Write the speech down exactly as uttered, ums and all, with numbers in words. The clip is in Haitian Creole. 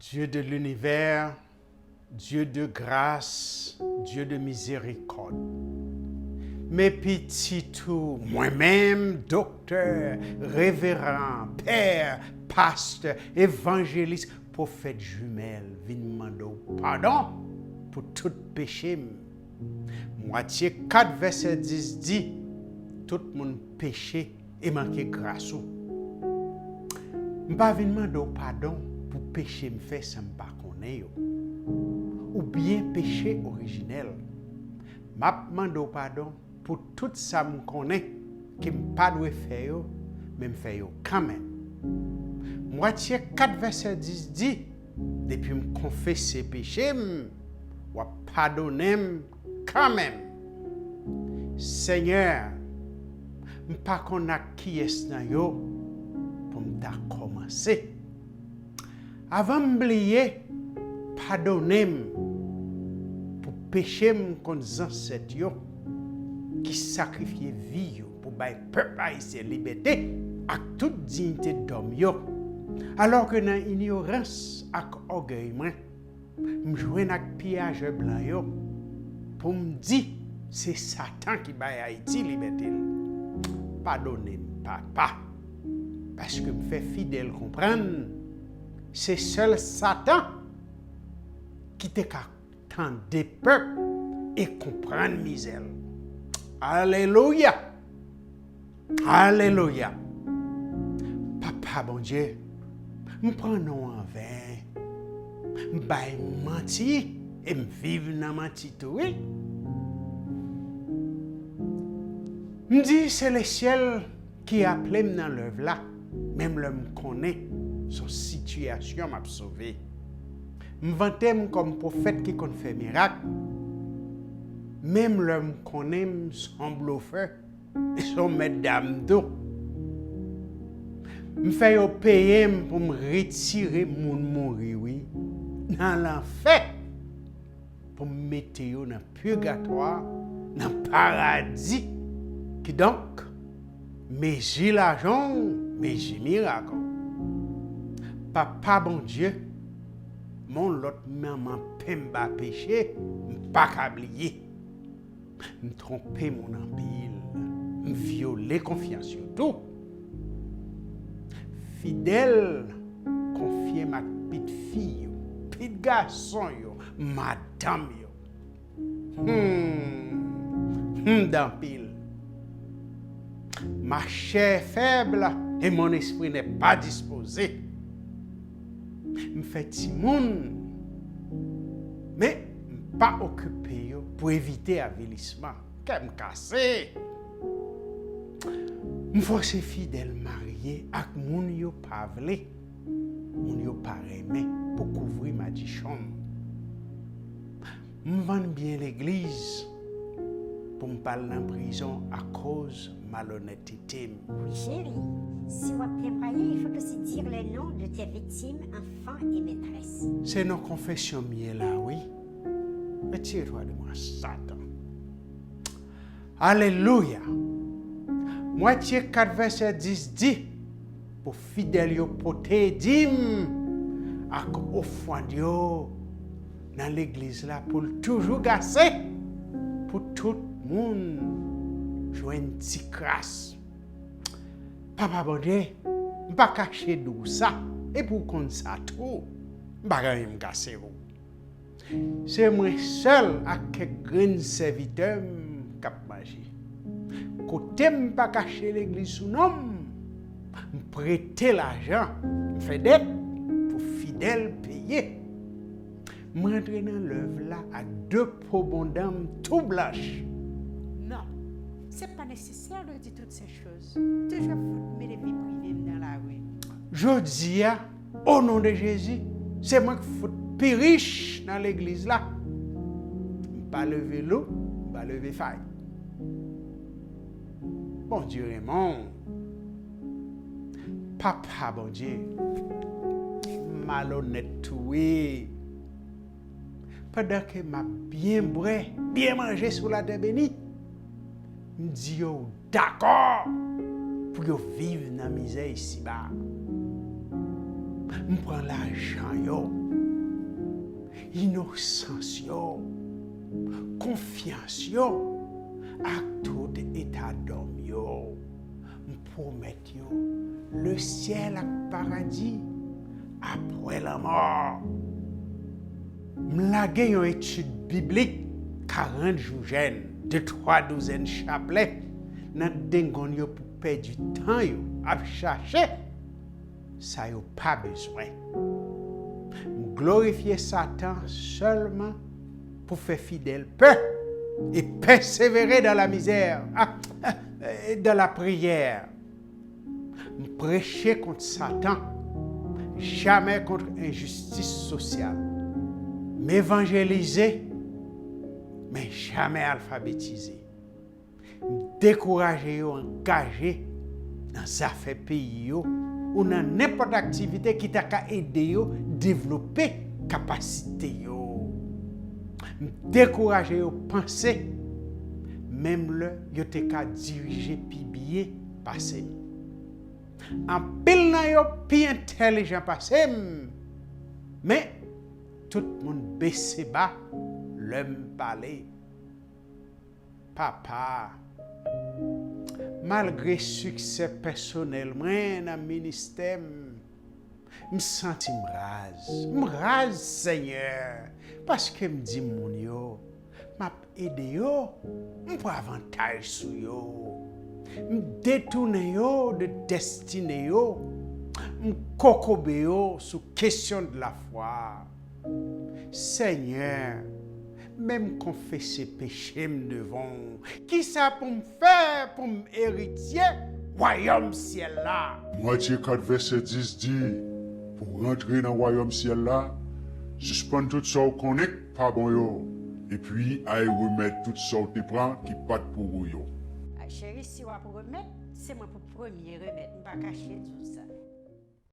Dieu de l'univers, Dieu de grâce, Dieu de miséricorde. Men pitit ou, mwen menm, doktè, reveran, pè, pastè, evanjelis, pwofèt jimèl, vin mande w padon pou tout peche m. Mwatye kat vèsè dis di, tout moun peche e manke gras ou. M pa vin mande w padon pou peche m fè san m pa konnen yo, oubyen peche orijinèl. M ap mande w padon pou tout sa m konnen ke m pa dwe fè yo, men m fè yo kanmenm. Mwatye kat vèsè dis di, depi m konfese peche m, w ap padonnen m kanmenm. Senyè, m pa konn ak kiyès nan yo pou m ta kòmanse. Avan m bliye, padonnen m pou peche m kont zansèt yo ki sakrifye vi yo pou bay pèp ayisyen libète ak tout diyite dòm yo. Alòske nan inyorans ak ògèy mwen, m jwenn ak piyajè blan yo pou m di se Satan ki bay Ayiti libète l. Padonnen m, Papa, paske m fè Fidèl konprann se sèl Satan ki te ka tande pèp e konprann mizè l. Alelouya! Alelouya! Papa Bondye, m pran non w anven. M bay manti e m viv nan manti tou, wi. M di se lesyèl ki aple m nan lèv la, menm lè m konnen se yon sitiyasyon m ap sove. M vante m kòm pwofèt ki konn fè mirak, menm lè m konnen m se yon blofè, e se yon mèt dam tou. M fè yo peye m pou m retire moun mouri, wi, nan lanfè, pou m mete yo nan pigatwa, nan paradi. Kidonk, mezi lajan w, mezi mirak ou. Papa Bondye, m yon lòt manman penba peche, m pa ka bliye. M twonpe moun anpil, m vyole konfyans yo tou. Fidèl konfye m ak pit fi yo, pit gason yo, madanm yo. Hmm, m danpil. Ma chair est faible et mon esprit n'est pas disposé. M fè timoun, men m pa okipe yo pou evite avilisman. Kè m kase. M fòse Fidèl marye ak moun yo pa vle, moun yo pa renmen pou kouvri madichon m. M vann byen legliz pou m pa al nan prizon akoz malonètete m. Oui, chérie, si w ap temwaye, il faut aussi dire les noms de tes victimes, enfants et maîtresses. Se nan konfesyon m ye la, wi. Retire toi de moi, Satan. Alelouya! Matye kat vèsè dis di, pou fidèl yo pote dim ak ofrann yo nan legliz la, pou l toujou gase, pou tout moun jwenn ti kras. Papa Bondye, m pa kache di w sa, epi w konn sa tou, m pa gen anyen m kase w. Se mwen sèl ak kèk grenn sèvitè m k ap manje. Kote m pa kache legliz sou non m, m prete lajan, m fè dèt pou fidèl peye. M rantre nan lèv la ak de po bondan m tou blanch. Non, c'est pas nécessaire de dire toutes ces choses. Toujou ap fout mete vi prive m nan lari. Jodi a, o non de Jezi, se mwen k fout pi rich nan legliz la. M pa leve lou, m pa leve fay. Bondye renmen w. Papa Bondye, malonèt tou wi. Pandan ke m ap byen bwè, byen manje sou latè beni, m di yo w dakò pou yo viv nan mizè isiba. M pran lajan yo, inosans yo, konfyans yo, ak tout etadòm yo. M pwomèt yo lesyèl ak paradi apre lanmò. M lage yon etid biblik, karant jou jèn, de twa douzèn chaplè nan dengonn yo pou pèdi tan yo ap chache sa yo pa bezwen. M glorifye Satan sèlman pou fè fidèl pè e pèsevere dans la misère, ah, ah, dans la prière. M preche kont Satan, jamè kont enjistis sosyal. M evanjelize, men jamè alfabetize. M dekouraje yo angaje nan zafè peyi yo ou nan nenpòt aktivite ki ta ka ede yo devlope kapasite yo. M dekouraje yo panse menm lè yo te ka dirije pi byen pase m. Anpil nan yo pi entèlijan pase m, men tout moun bese ba lè m pale. Papa, malgre siksè pèsonèl mwen nan ministè m, m santi m raz. M raz, Senyè, paske m di moun yo, m ap ede yo, m pran avantaj sou yo. M detounen yo de destine yo. M kokobe yo sou kesyon de lafwa. Senyè, men m konfese peche m devan w. Kisa pou m fè pou m eritye wayòm syèl la? Matye kat vèsè dis di, pou w rantre nan wayòm syèl la, sispann tout sa w konnen k pa bon yo, epi al remèt tout sa w te pran ki pa t pou ou yo. Ay, cheri, si w ap remèt, se mwen pou premye remèt, m pa kache di w sa.